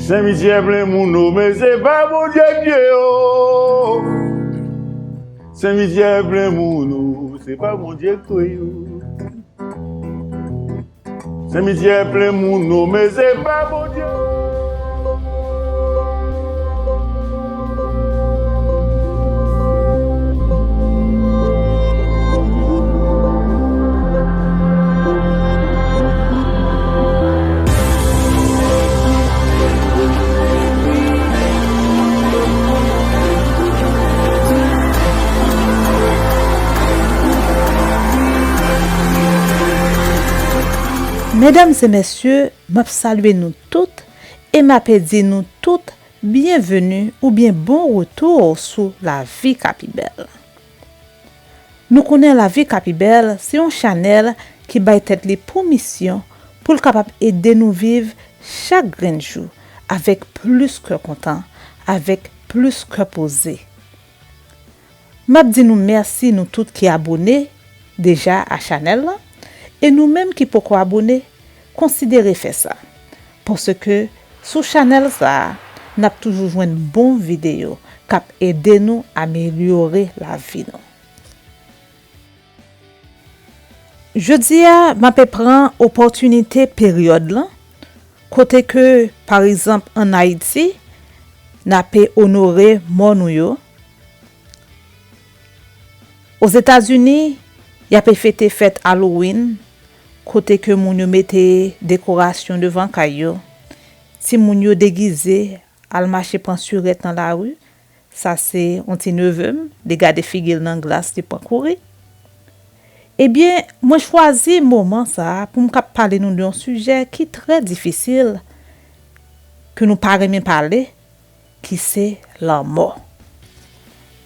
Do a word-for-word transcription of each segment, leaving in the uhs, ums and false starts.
Senmityè plen moun o, men se pa Bondye k ye yo. Senmityè plen moun o, se pa Bondye k touye yo. Senmityè plen moun o, men se pa Bondye. Medam e mesye, m ap salye nou tout e m ape di nou tout byenveni oubyen bon retou sou Lavi K ap pi bèl. Nou konnen Lavi K ap pi bèl se yon chanèl ki bay tèt li pou misyon pou l kapab ede nou viv chak grenn jou avèk plis kè kontan, avèk plis kè poze. M ap di nou mèsi nou tout ki abone deja a chanèl lan, e nou menm ki poko abone, konsidere fè sa. Paske sou chanèl sa a, n ap toujou jwenn bon videyo k ap ede nou amelyore lavi nou. Jodi a, m ape pran opòtinite peryòd lan, kote ke, pa egzanp, ann Ayiti, n ape onore mò nou yo. Ozetazini, y ape fete fèt Halloween, kote ke moun yo mete dekorasyon devan kay yo. Timoun yo degize, al mache pran sirèt nan lari. Sa se yon ti neve m, li gade figi l nan glas, li pran kouri. Ebyen, mwen chwazi moman sa a pou m kab pale nou de yon sijè ki trè difisil, ke nou pa renmen pale, ki se lanmò.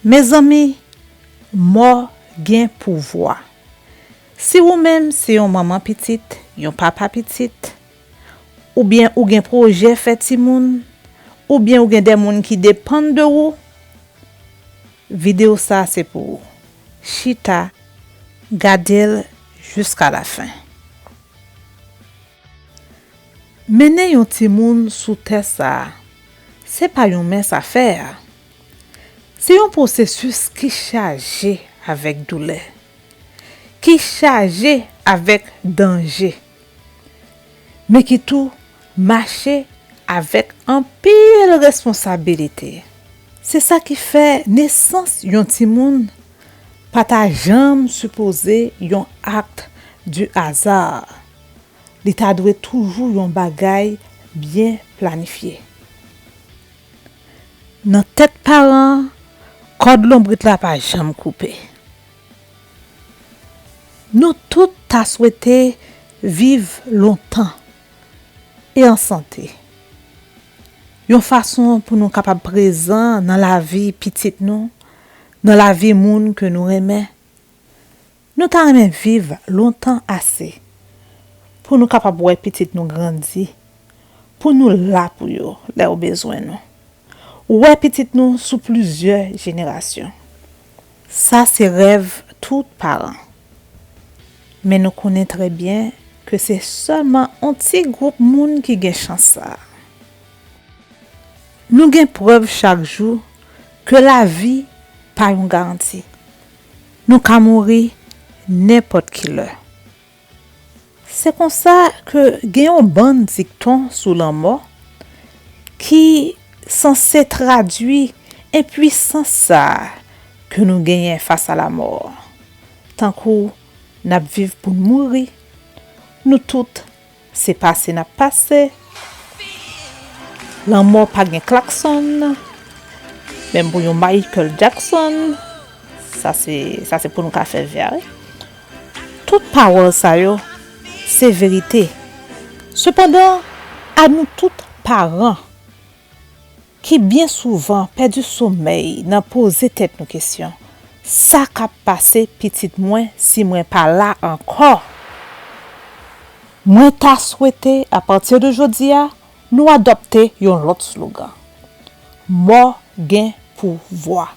Mezanmi, mò gen pouvwa. Si ou menm se yon manman pitit, yon papa pitit, oubyen ou gen pwojè fè timoun, oubyen ou gen de moun ki depann de ou, videyo sa a se pou ou. Chita, gade l jiska lafen. Mennen yon timoun sou tè sa a, se pa yon mens afè a. Se yon pwosesis ki chaje avèk doulè, ki chaje avèk danje, men ki tou mache avèk anpil responsabilite. Se sa ki fè nesans yon timoun pa ta janm sipoze yon acte du hasard. Li ta dwe toujou yon bagay byen planifye. Nan tèt paran, kòd lonbrit la pa janm koupe. Nou tout ta swete viv lontan e an sante. Yon fason pou nou kapab prezan nan lavi pitit nou, nan lavi moun ke nou renmen. Nou ta renmen viv lontan ase pou nou kapab wè pitit nou grandi, pou nou la pou yo lè yo bezwen nou. Wè pitit nou sou plizyè jenerasyon. Sa se rèv tout paran. Men nou konnen trè byen ke se sèlman yon ti gwoup moun ki gen chans sa a. Nou gen prèv chak jou ke lavi pa yon garanti. Nou ka mouri nenpòt ki lè. Se konsa ke gen yon bann dikton sou lanmò ki sanse tradui enpwisans sa a ke nou genyen fas a lamò. Tankou n ap viv pou n mouri, nou tout se pase n ap pase. Lanmò pa gen klaksonn, menm pou yon Michael Jackson, sa se, sa se pou nou ka fè vè a, wi. Tout pawòl sa yo, se verite. Sepandan, a nou tout paran ki byen souvan pèdi somèy nan poze tèt nou kesyon, sa k ap pase pitit mwen si mwen pa la ankò? Mwen ta swete, apati de jodi a, nou adopte yon lòt slogan. Mò gen pouvwa.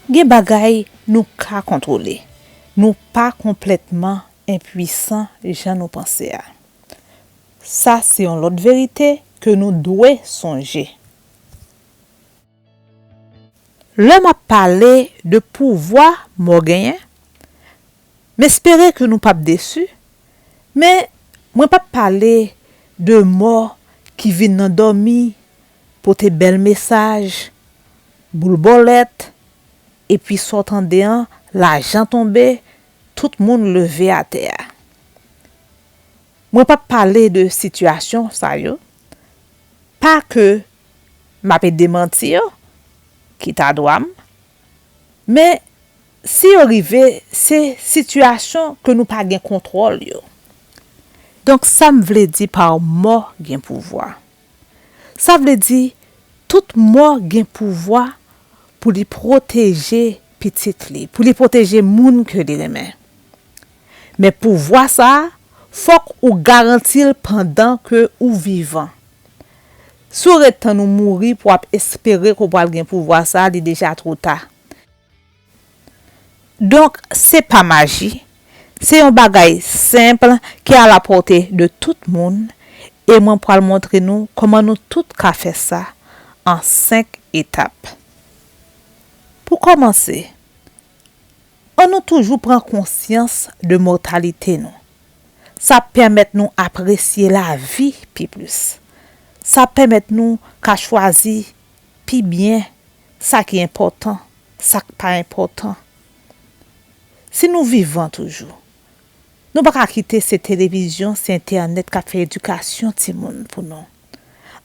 Gen bagay nou ka kontwole. Nou pa konplètman enpwisan jan nou panse a. Sa se yon lòt verite ke nou dwe sonje. Lè m ap pale de pouvwa mò genyen, m espere ke nou p ap desi, men mwen p ap pale de mò ki vin nan dòmi, pote bèl mesaj, boul bòlèt, epi sa w tande an, lajan tonbe, tout moun leve atè a. Mwen p ap pale de sitiyasyon sa yo, pa ke m ape demanti yo, ki ta dwa m, men si yo rive, se sitiyasyon ke nou pa gen kontwòl yo. Donk, sa m vle di pa mò gen pouvwa? Sa vle di, tout mò gen pouvwa pou li pwoteje pitit li, pou li pwoteje moun ke li renmen. Men pouvwa sa a, fòk ou garanti l pandan ke ou vivan. Si w ret tann ou mouri pou w ap espere ke w pral gen pouvwa sa a, li deja twò ta. Donk, se pa maji, se yon bagay senp ki a la pòte de tout moun, e mwen pral montre nou kòman nou tout ka fè sa an senk etap. Pou kòmanse, ann nou toujou pran konsyans de mòtalite nou. Sa ap pèmèt nou apresye lavi pi plis. Sa ap pèmèt nou ka chwazi pi byen sa ki enpòtan, sa k pa enpòtan. Si nou vivan toujou, nou pa ka kite se televizyon, se entènèt k ap fè edikasyon timoun pou nou.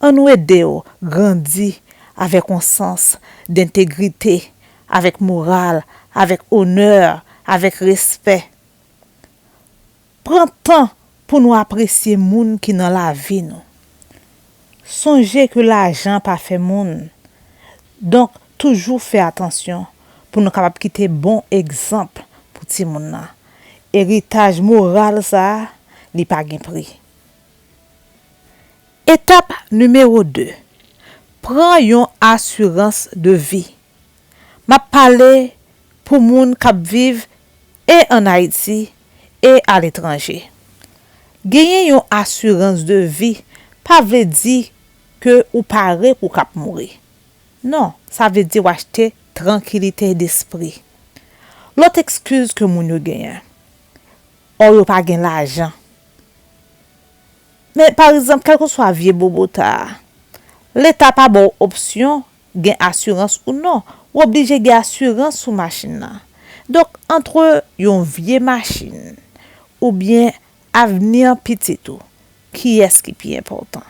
Ann nou ede yo grandi avèk yon sans dentegrite, avèk moral, avèk onè, avèk respè. Pran tan pou nou apresye moun ki nan lavi nou. Sonje ke lajan pa fè moun. Donk, toujou fè atansyon pou nou kapab kite bon egzanp pou timoun nan. Eritaj moral sa a, li pa gen pri. Etap nimewo de, pran yon asirans de vi. M ap pale pou moun k ap viv e ann Ayiti e aletranje. Genyen yon asirans de vi pa vle di ke ou pare pou w k ap mouri. Non, sa vle di w achte trankilite despri. Lòt ekskiz ke moun yo genyen, o, yo pa gen lajan. Men, pa egzanp, kèlkeswa vye bobo ta a, Leta pa ba w opsyon gen asirans ou non. Ou oblije gen asirans sou machin nan. Donk, antre yon vye machin oubyen avni pitit ou, kiyès ki pi enpòtan?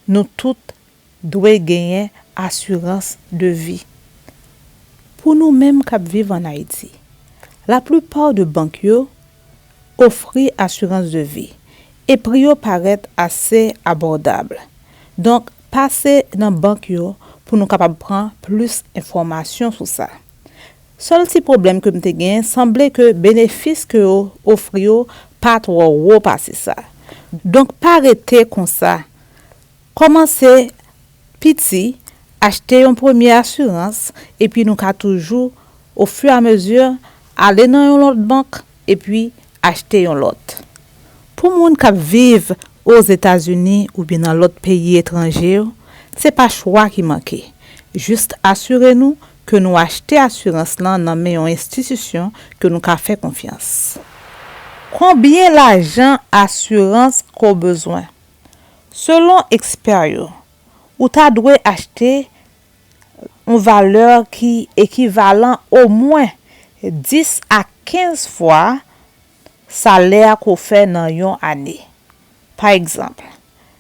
Nou tout dwe genyen asirans de vi. Pou nou menm k ap viv ann Ayiti, laplipa de bank yo ofri asirans de vi e pri yo parèt ase abòdab. Donk, pase nan bank yo pou nou kapab pran plis enfòmasyon sou sa. Sèl ti pwoblèm ke m te gen, sanble ke benefis ke yo ofri yo pa twò wo pase sa. Donk, pa rete konsa. Kòmanse piti, achte yon premye asirans, epi nou ka toujou, ofiramezi, ale nan yon lòt bank, epi achte yon lòt. Pou moun k ap viv Ozetazini oubyen nan lòt peyi etranje yo, se pa chwa ki manke. Jis asire nou ke nou achte asirans lan nan men yon enstitisyon ke nou ka fè konfyans. Konbyen lajan asirans ke w bezwen? Selon ekspè yo, ou ta dwe achte yon valè ki ekivalan omwen dis a kenz fwa salè ke w fè nan yon ane. Pa egzanp,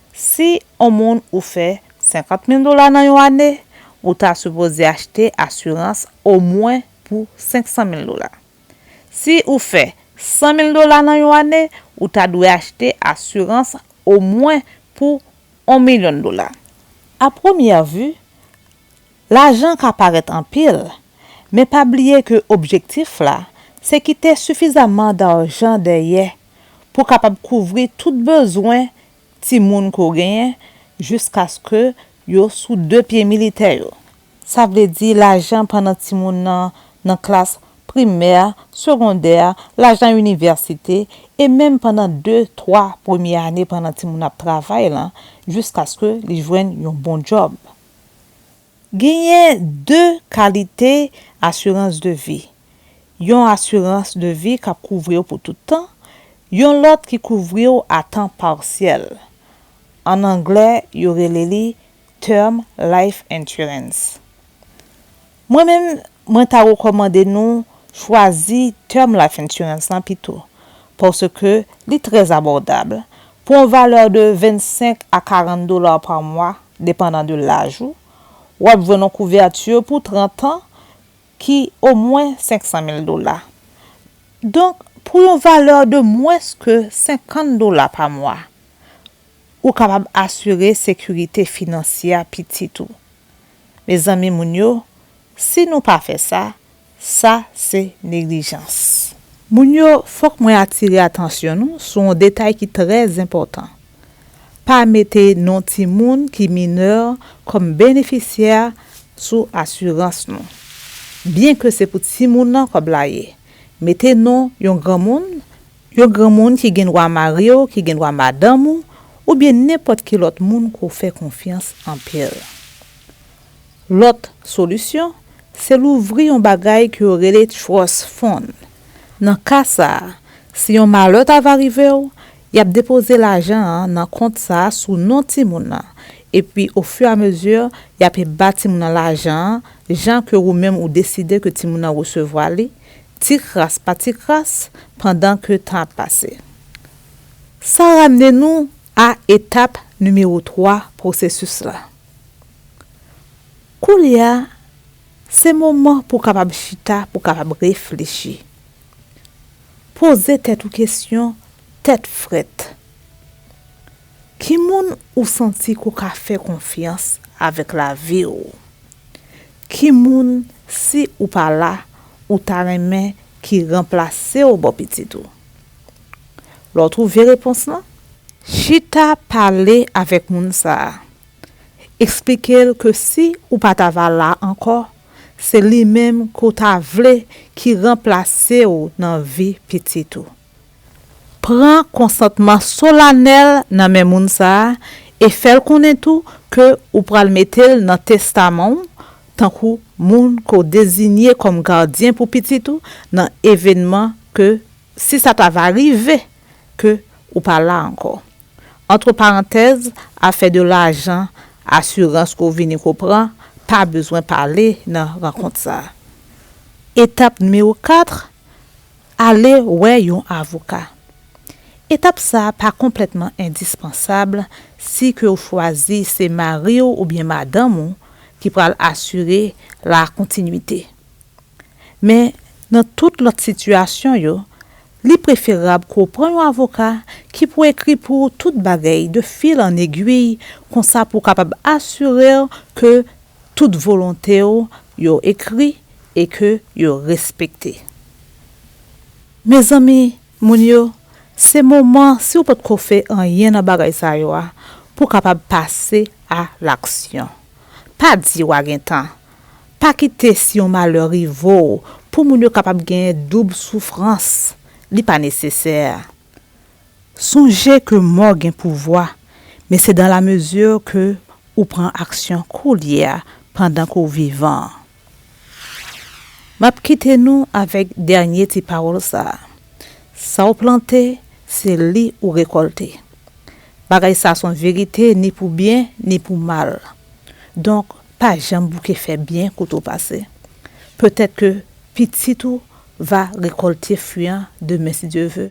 si yon moun ou fè senkant mil dola nan yon ane, ou ta sipoze achte asirans omwen pou senk san mil dola. Si ou fè san mil dola nan yon ane, ou ta dwe achte asirans omwen pou yon milyon dola. A premyè vi, lajan ka parèt anpil, men pa bliye ke objektif la se kite sifizaman dajan dèyè pou kapab kouvri tout bezwen timoun ke w genyen jiskaske yo sou de pye militè yo. Sa vle di lajan pandan timoun nan nan klas primè, segondè, lajan inivèsite, e menm pandan de, twa premye ane pandan timoun ap travay lan, jiskaske li jwenn yon bon djòb. Genyen de kalite asirans de vi. Yon asirans de vi k ap kouvri w pou tout tan, yon lòt ki kouvri w a tan pasyèl. An anglè, yo rele li Term Life Insurance. Mwen menm, mwen ta rekòmande nou chwazi Term Life Insurance lan pito, paske li trè abòdab. Pou yon valè de vennsenk a karant dola pa mwa, depandan de laj ou, w ap jwenn yon kouvèti pou trant an ki omwen senk san mil dola. Donk, pou yon valè de mwens ke senkant dola pa mwa, ou kapab asire sekirite finansyè pitit ou. Mezanmi, moun yo, si nou pa fè sa, sa se neglijans. Moun yo, fòk mwen atire atansyon nou sou yon detay ki trè enpòtan. Pa mete non timoun ki minè kòm benefisyè sou asirans nou. Byenke se pou timoun nan kòb la ye, mete non yon granmoun, yon granmoun ki gen dwa mari w, ki gen dwa madanm ou, oubyen nenpòt ki lòt moun ke w fè konfyans anpil. Lòt solisyon, se louvri yon bagay ke yo rele trust fund. Nan ka sa a, si yon malè ta va rive w, y ap depoze lajan an nan kont sa a sou non timoun nan, epi ofiramezi, y ape ba timoun nan lajan an, jan ke ou menm ou deside ke timoun nan resevwa li, ti kras pa ti kras, pandan ke tan ap pase. Sa ramne nou a etap nimewo twa pwosesis la. Koulye a, se moman pou w kapab chita, pou w kapab reflechi. Poze tèt ou kesyon, tèt frèt. Ki moun ou santi ke w ka fè konfyans avèk lavi w? Ki moun, si ou pa la, ou ta renmen ki ranplase w bò pitit ou? Lè w twouve repons lan, chita pale avèk moun sa a. Eksplike l ke si ou pa ta va la ankò, se li menm ke w ta vle ki ranplase w nan vi pitit ou. Pran konsantman solanèl nan men moun sa a e fè l konnen tou ke ou pral mete l nan testaman w tankou moun ke w deziye kòm gadyen pou pitit ou nan evènman ke, si sa ta va rive, ke ou pa la ankò. Antre parantèz, afè de lajan, asirans ke w vini ke w pran, pa bezwen pale nan rankont sa a. Etap nimewo kat, ale wè yon avoka. Etap sa a pa konplètman endispansab si ke w chwazi se mari w oubyen madanm ou ki pral asire la kontinwite. Men, nan tout lòt sitiyasyon yo, li preferab ke w pran yon avoka ki pou ekri pou ou tout bagay de fil an egwi, konsa pou w kapab asire w ke tout volonte w yo ekri e ke yo respekte. Mezanmi, moun yo, se moman, si w potko fè anyen nan bagay sa yo a, pou w kapab pase a laksyon. Pa di w a gen tan. Pa kite si yon malè rive w pou moun yo kapab genyen doub soufrans. Li pa nesesè. Sonje ke mò gen pouvwa, men se dans la mesure ke ou pran aksyon koulye a pandan ke w vivan. M ap kite nou avèk dènye ti pawòl sa a. Sa w plante, se li ou rekòlte. Bagay sa a se yon verite ni pou byen, ni pou mal. Donk, pa janm bouke fè byen kote w pase. Petèt ke pitit ou va rekòlte fwi an demen, si Dye ve.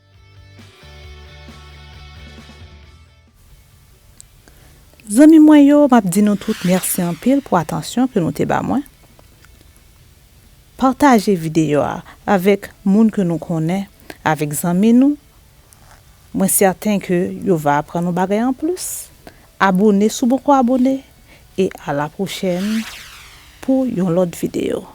Zanmi mwen yo, m ap di nou tout mèsi anpil pou atansyon ke nou te ba mwen. Pataje videyo a avèk moun ke nou konnen, avèk zanmi nou. Mwen sèten ke yo va aprann yon bagay anplis. Abone si w poko abone, e a la pwochèn pou yon lòt videyo.